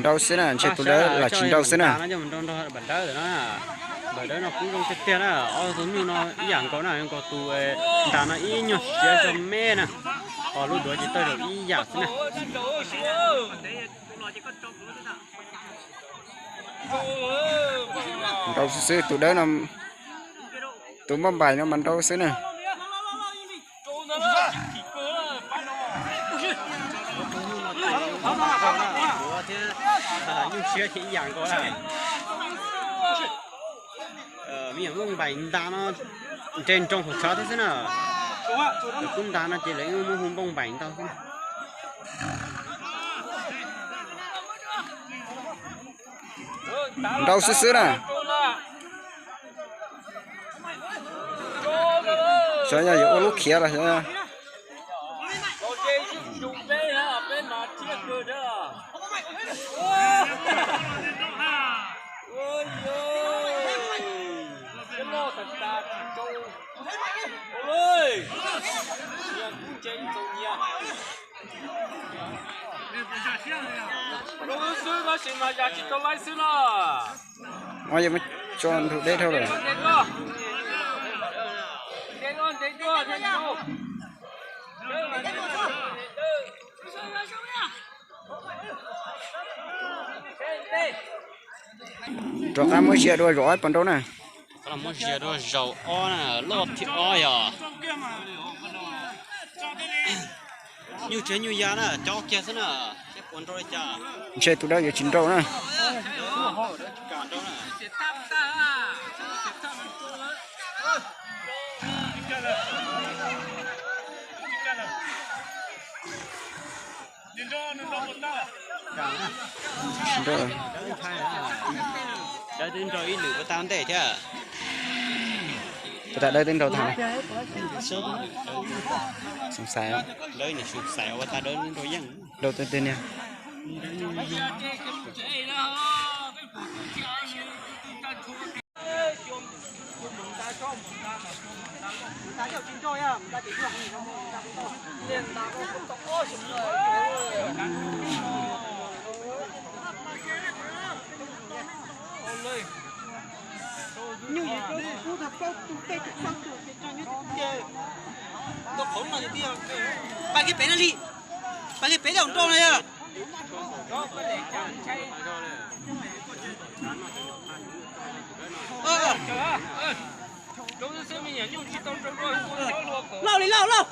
Nrau xwb na, ntshe tus dawb lam tsis nrau xwb na. Npam dawb no kuj zoo tiag tiag na, ob tug nyuj no ib yam nkaus na, nkaus tus ntas no ib nyuag siav zog me na, ho lub duav ces tawg zaum ib yam xwb na. Nrau xwb xwb, tus dawb no, tus npauj npaim no mas nrau xwb na. Nyuj siav ces ib yam nkaus na. Me nyuam npauj npaim ntas no nres nroo hauv tshav thiab xwb na. Kuv ntas no ces lawv muab hu npauj npaim ntau xwb. Nrau xwb xwb na. Xyov yog yuav ua lub khiav los xyov. Ua yog muab tso ntug deb dhau lawm. Rov qab muab zias dua zaum ob pov nrau na. Muab zias dua zaum ob na, loj thib ob yog. Nyuj tsev nyuj ya na, cob kiag xwb na, seb puas nrau li cas. Ntshe tus dawb yuav tsis nrau na. Dawb twb nrau ib lwm puas tau ntej thiab. Puas tas dawb twb nrau tag? Xoo xais, dawb nim xoo xais ua tas dawb nrau yeej. Nrau twg twg niag. Nyuj yim rau kuv tag plaub tus peb tus plaub tus ces tso nyob tus ces ntau qhov no ces twb yog pab kiag pem no li, pab kiag pem lawm nrau no yog. Lauj li lauj lauj.